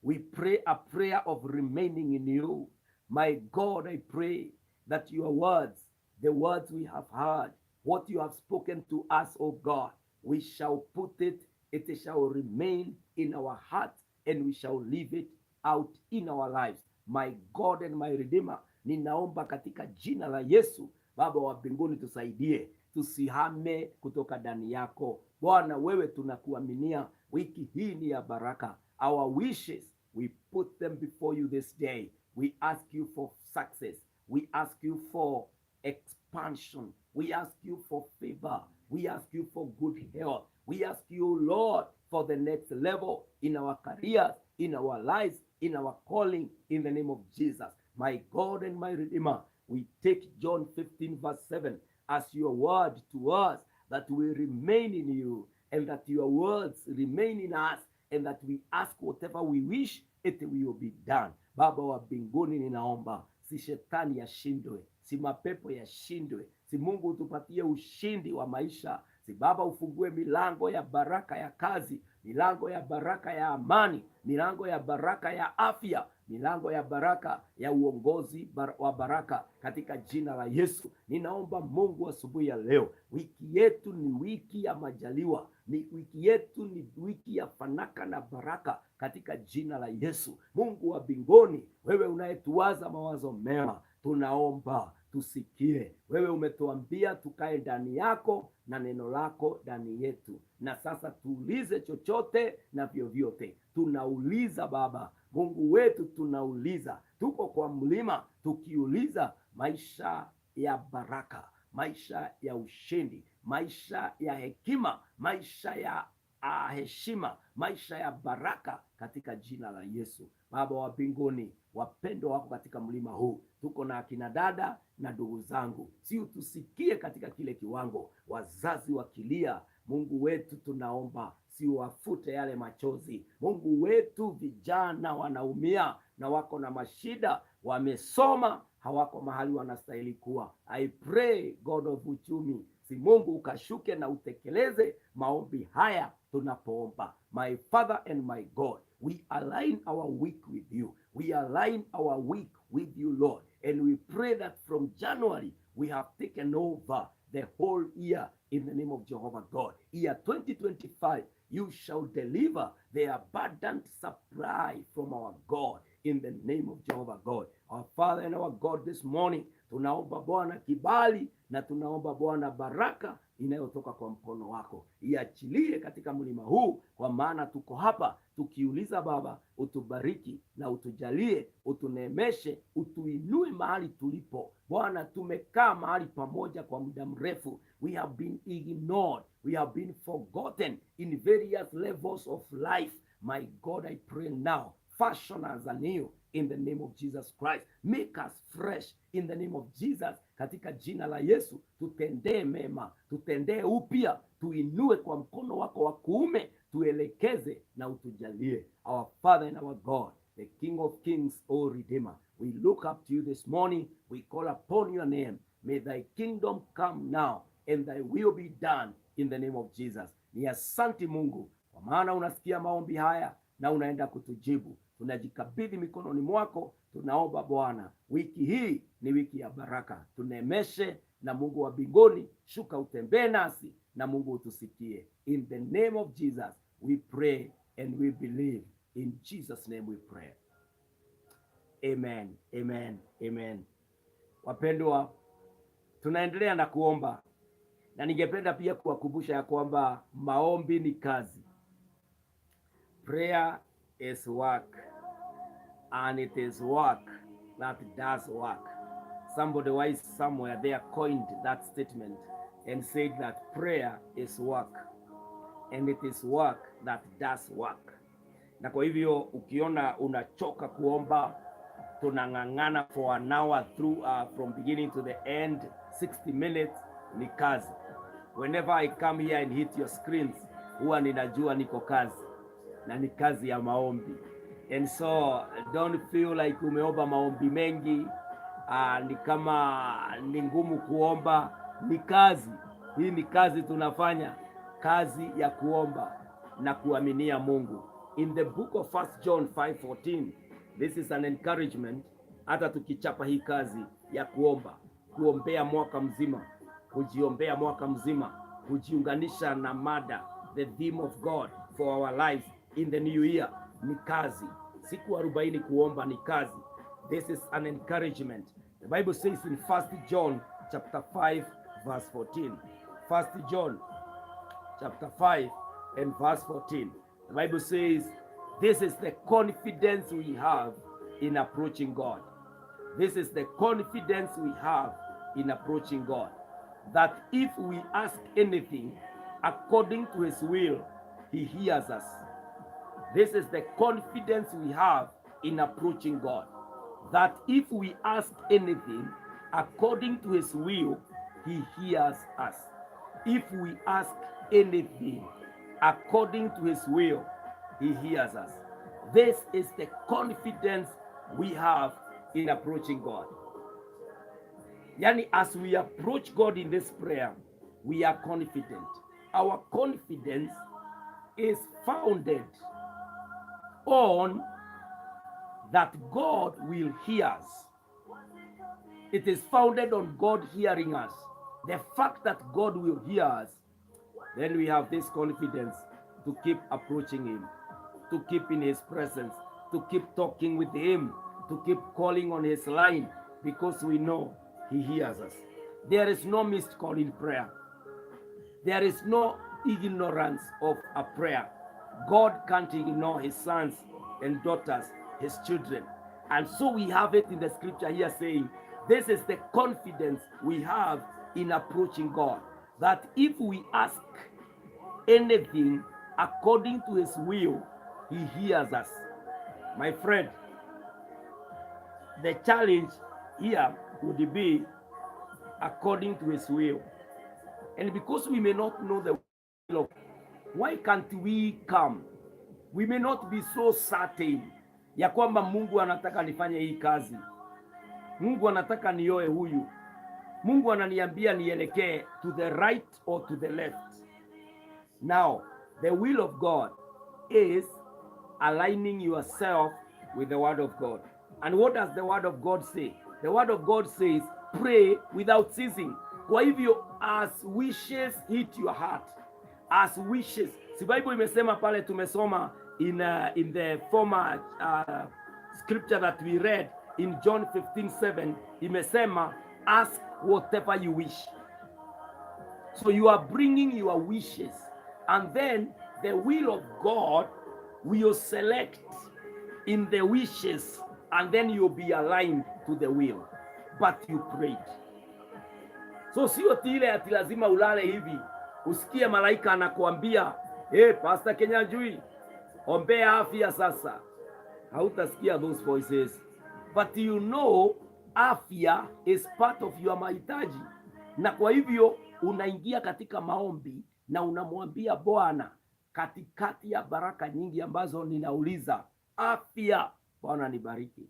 we pray a prayer of remaining in you. My God, I pray that your words, the words we have heard, what you have spoken to us, oh God, we shall put it, it shall remain in our hearts, and we shall live it out in our lives. My God and my Redeemer, ninaomba katika jina la Yesu, Baba wa mbinguni, tusaidie tusihame kutoka ndani yako. Bwana, wewe tunakuaminia, wiki hii ni ya baraka. Our wishes, we put them before you this day. We ask you for success. We ask you for expansion. We ask you for favor. We ask you for good health. We ask you, Lord, for the next level in our careers, in our lives, in our calling, in the name of Jesus. My God and my Redeemer, we take John 15, verse 7 as your word to us, that we remain in you and that your words remain in us and that we ask whatever we wish, it will be done. Baba wa mbinguni, ninaomba si shetani yashindwe, si mapepo yashindwe, si Mungu utupatie ushindi wa maisha, si Baba ufungue milango ya baraka ya kazi, milango ya baraka ya amani, milango ya baraka ya afya, milango ya baraka ya uongozi wa baraka katika jina la Yesu. Ninaomba Mungu asubuhi ya leo, wiki yetu ni wiki ya majaliwa, ni wiki yetu ni wiki ya fanaka na baraka katika jina la Yesu. Mungu wa mbinguni, wewe unayetuwaza mawazo mema, tunaomba tusikie. Wewe umetuambia tukae ndani yako na neno lako ndani yetu, na sasa tuulize chochote na vyovyote. Tunauliza Baba Mungu wetu, tunauliza, tuko kwa mlima tukiuliza maisha ya baraka, maisha ya ushindi, maisha ya hekima, maisha ya heshima, maisha ya baraka katika jina la Yesu. Baba wa mbinguni, wapendwa wako katika mlima huu, tuko na akina dada na ndugu zangu, si utusikie katika kile kiwango, wazazi wakilia. Mungu wetu, tunaomba si wafute yale machozi. Mungu wetu, vijana wanaumia na wako na mashida, wamesoma hawako mahali wanastahili kuwa. I pray, God of uchumi, si Mungu ukashuke na utekeleze maombi haya tunapoomba. My Father and my God, we align our week with you. We align our week with you, Lord. And we pray that from January we have taken over the whole year in the name of Jehovah God. Year 2025, you shall deliver the abundant supply from our God. in the name of Jehovah God. Our Father and our God, this morning tunaomba, Bwana, kibali na tunaomba, Bwana, baraka inayotoka kwa mkono wako iachilie katika mlima huu, kwa maana tuko hapa tukiuliza, Baba, utubariki na utujalie, utuneemeshe, utuinue mahali tulipo. Bwana, tumekaa mahali pamoja kwa muda mrefu. We have been ignored, we have been forgotten in various levels of life. My God, I pray now, fashion us anew in the name of Jesus Christ. Make us fresh in the name of Jesus. Katika jina la Yesu, tutendee mema, tutendee upya, tuinue kwa mkono wako wa kuume, tuelekeze na utujalie. Our Father and our God, the King of Kings, O Redeemer, we look up to you this morning. We call upon your name. May thy kingdom come now and thy will be done in the name of Jesus. Ni asante Mungu, kwa maana unasikia maombi haya na unaenda kutujibu. Tunajikabidhi mikononi mwako, tunaomba Bwana, wiki hii ni wiki ya baraka, tuneemeshe na Mungu wa mbinguni, shuka utembee nasi na Mungu utusikie. In the name of Jesus we pray and we believe. In Jesus' name we pray. Amen, amen, amen. Wapendwa, tunaendelea na kuomba na ningependa pia kuwakumbusha ya kwamba maombi ni kazi. Prayer is work and it is work that does work. Somebody wise somewhere there coined that statement and said that prayer is work and it is work that does work. Na kwa hivyo ukiona unachoka kuomba, tunang'ang'ana for an hour through from beginning to the end, 60 minutes ni kazi. Whenever I come here and hit your screens, huwa ninajua niko kazi na ni kazi ya maombi. And so don't feel like umeomba maombi mengi, ni kama ni ngumu kuomba. Ni kazi hii, ni kazi tunafanya, kazi ya kuomba na kuaminia Mungu. In the book of 1 John 5:14, this is an encouragement. Hata tukichapa hii kazi ya kuomba, kuombea mwaka mzima, kujiombea mwaka mzima, kujiunganisha na mada, the theme of God for our lives in the new year, ni kazi. Siku 40 kuomba ni kazi. This is an encouragement. The Bible says in 1 John chapter 5 verse 14. 1 John chapter 5 and verse 14. The Bible says, this is the confidence we have in approaching God. This is the confidence we have in approaching God, that if we ask anything according to his will, he hears us. This is the confidence we have in approaching God, that if we ask anything according to his will, he hears us. If we ask anything according to his will, he hears us. This is the confidence we have in approaching God. Yani, as we approach God in this prayer, we are confident. Our confidence is founded on that God will hear us. It is founded on God hearing us. The fact that God will hear us, then we have this confidence to keep approaching Him, to keep in His presence, to keep talking with Him, to keep calling on His line, because we know He hears us. There is no missed call in prayer. There is no ignorance of a prayer. God can't ignore His sons and daughters, His children. And so we have it in the scripture here saying, this is the confidence we have in approaching God, that if we ask anything according to His will, He hears us. My friend, the challenge here would be according to His will. And because we may not know the will of, why can't we come? We may not be so certain ya kwamba Mungu anataka nifanye hii kazi, Mungu anataka nioe huyu, Mungu ananiambia nielekee to the right or to the left. Now, the will of God is aligning yourself with the word of God. And what does the word of God say? The word of God says, "Pray without ceasing." Kwa hivyo, as wishes hit your heart, as wishes, si Bible imesema pale tumesoma in the former scripture that we read in John 15:7 imesema, "Ask whatever you wish." So you are bringing your wishes, and then the will of God will select in the wishes, and then you'll be aligned to the will. But you prayed. So sio ati ile ati lazima ulale hivi usikie malaika anakuambia, "Hey, Pastor Kenyanjui, ombea afya sasa." Hautasikia those voices, but you know afya is part of your mahitaji, na kwa hivyo unaingia katika maombi na unamwambia Bwana, katikati ya baraka nyingi ambazo ninauliza, afya, Bwana nibariki,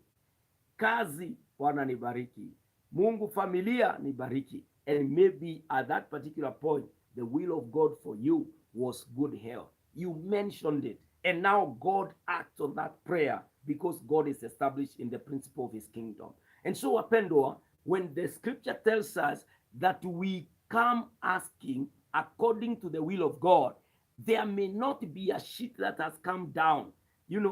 kazi, Bwana nibariki, Mungu, familia nibariki. And maybe at that particular point the will of God for you was good health. You mentioned it, and now God acts on that prayer because God is established in the principle of his kingdom. And so, wapendwa, when the scripture tells us that we come asking according to the will of God, there may not be a sheet that has come down,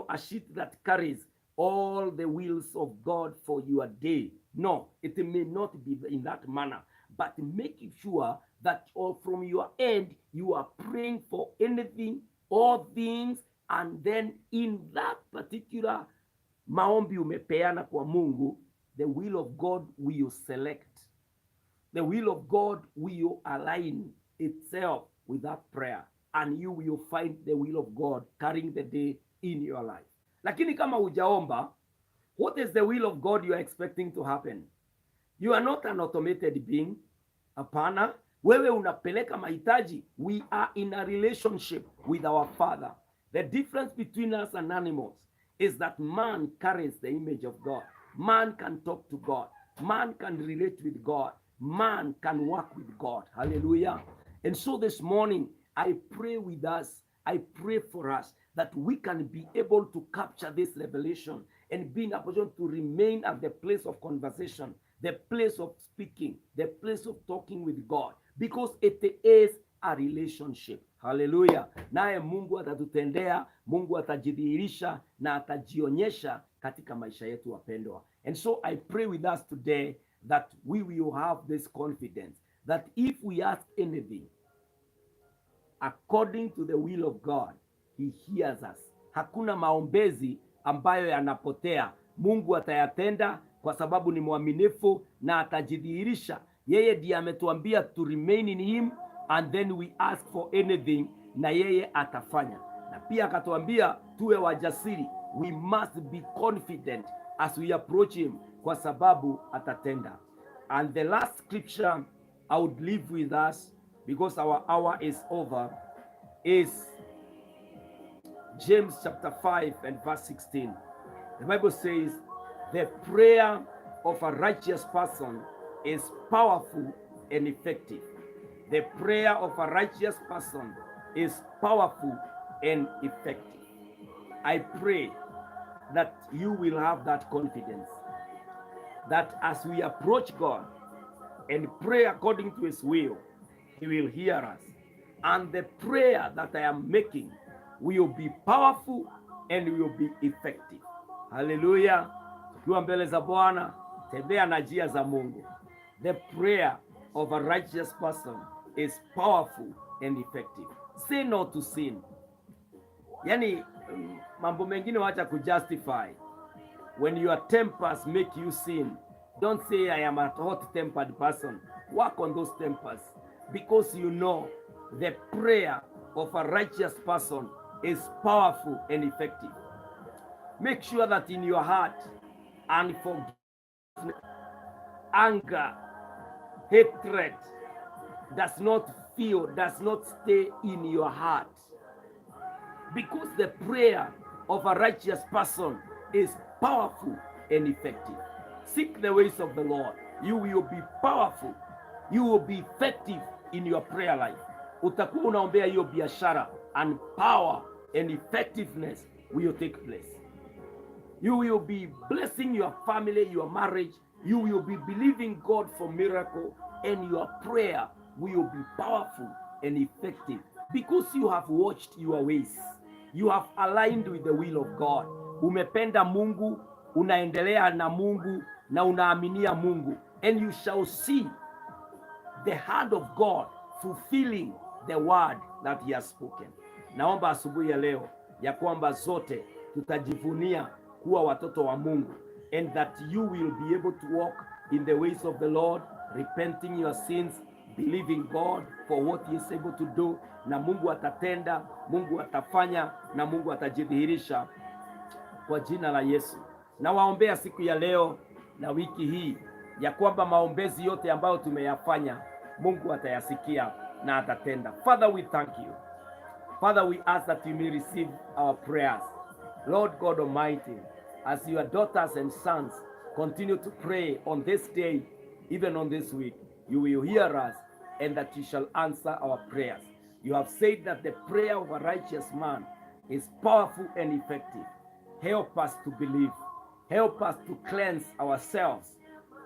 a sheet that carries all the wills of God for your day. No, it may not be in that manner, but making sure that all from your end you are praying for anything, all things, and then in that particular maombi umepeana kwa Mungu, the will of God will select. The will of God will align itself with that prayer, and you will find the will of God carrying the day in your life. Lakini kama hujaomba, what is the will of God you are expecting to happen? You are not an automated being. Hapana, wewe unapeleka mahitaji. We are in a relationship with our Father. The difference between us and animals is that man carries the image of God. Man can talk to God. Man can relate with God. Man can work with God. Hallelujah. And so this morning, I pray with us, I pray for us that we can be able to capture this revelation and be in a position to remain at the place of conversation, the place of speaking, the place of talking with God, because it is a relationship. Hallelujah. Naye Mungu atatutendea, Mungu atajidhihirisha na atajionyesha katika maisha yetu, wapendwa. And so I pray with us today that we will have this confidence that if we ask anything according to the will of God, he hears us. Hakuna maombezi ambayo yanapotea. Mungu atayatenda kwa sababu ni mwaminifu na atajidhihirisha. Yeye ndiye ametuambia to remain in him and then we ask for anything, na yeye atafanya. Na pia akatuambia tuwe wajasiri, we must be confident as we approach him, kwa sababu atatenda. And the last scripture I would leave with us, because our hour is over, is James chapter 5 and verse 16. The Bible says, "The prayer of a righteous person is powerful and effective." The prayer of a righteous person is powerful and effective. I pray that you will have that confidence that as we approach God and pray according to his will, he will hear us. And the prayer that I am making will be powerful and will be effective. Haleluya. Tukiwa mbele za Bwana, tembea na njia za Mungu. The prayer of a righteous person is powerful and effective. Say no to sin. Yani mambo mengine wacha kujustify. When your tempers make you sin, don't say, "I am a hot tempered person." Work on those tempers, because you know the prayer of a righteous person is powerful and effective. Make sure that in your heart, unforgiveness, anger, hatred does not feel, does not stay in your heart. Because the prayer of a righteous person is powerful and effective. Seek the ways of the Lord. You will be powerful. You will be effective in your prayer life. Utakuwa unaombea hiyo biashara and power and effectiveness will take place. You will be blessing your family, your marriage. You will be believing God for miracle, and your prayer will be powerful and effective because you have watched your ways. You have aligned with the will of God. Umependa Mungu unaendelea na Mungu na unaaminia Mungu, and you shall see the hand of God fulfilling the word that he has spoken. Naomba asubuhi ya leo ya kwamba zote tutajivunia kuwa watoto wa Mungu and that you will be able to walk in the ways of the Lord, repenting your sins, believing God for what he is able to do, na Mungu atatenda, Mungu atafanya na Mungu atajidhihirisha kwa jina la Yesu. Nawaombea siku ya leo na wiki hii ya kwamba maombezi yote ambayo tumeyafanya Mungu atayasikia na atatenda. Father, we thank you. Father, we ask that you may receive our prayers. Lord God Almighty, as your daughters and sons continue to pray on this day, even on this week, you will hear us and that you shall answer our prayers. You have said that the prayer of a righteous man is powerful and effective. Help us to believe. Help us to cleanse ourselves.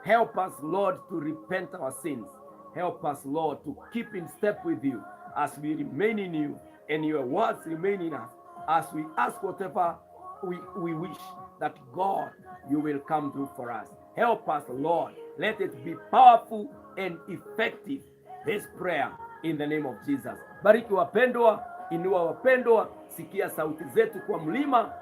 Help us, Lord, to repent our sins. Help us, Lord, to keep in step with you as we remain in you and your words remain in us. As we ask whatever we wish, that God, you will come through for us. Help us, Lord. Let it be powerful and effective, this prayer, in the name of Jesus. Bariki wapendwa, inua wapendwa, sikia sauti zetu kwa mlima,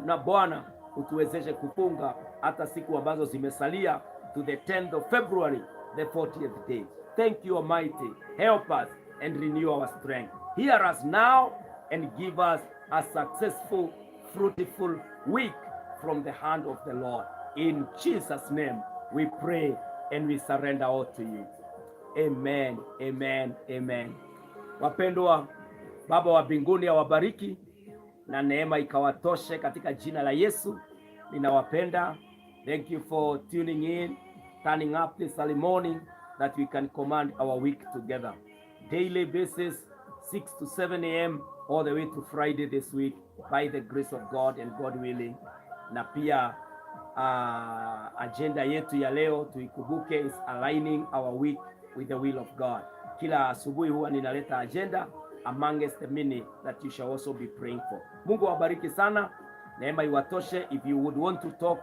na Bwana utuwezeshe kufunga hata siku ambazo zimesalia to the 10th of February, the 40th day. Thank you, Almighty. Help us and renew our strength. Hear us now and give us a successful, fruitful week from the hand of the Lord. In Jesus' name, we pray and we surrender all to you. Amen, amen, amen. Wapendwa, Baba wa mbinguni awabariki na neema ikawatoshe katika jina la Yesu. Ninawapenda. Thank you for tuning in, turning up this early morning that we can command our week together. Daily basis, 6 to 7 a.m. all the way to Friday this week by the grace of God and God willing. Na pia agenda yetu ya leo tuikumbuke, is aligning our week with the will of God. Kila asubuhi huwa ninaleta agenda amongst the many that you shall also be praying for. Mungu awabariki sana, neema iwatoshe. If you would want to talk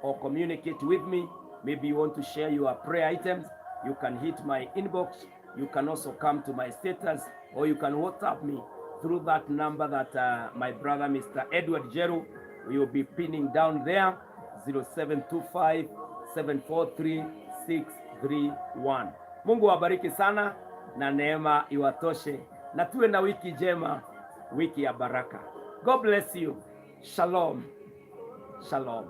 or communicate with me, maybe you want to share your prayer items, you can hit my inbox. You can also come to my status or you can WhatsApp me through that number that my brother Mr. Edward Jeru will be pinning down there, 0725 743 631. Mungu awabariki sana na neema iwatoshe na tuwe na wiki njema, wiki ya baraka. God bless you. Shalom. Shalom.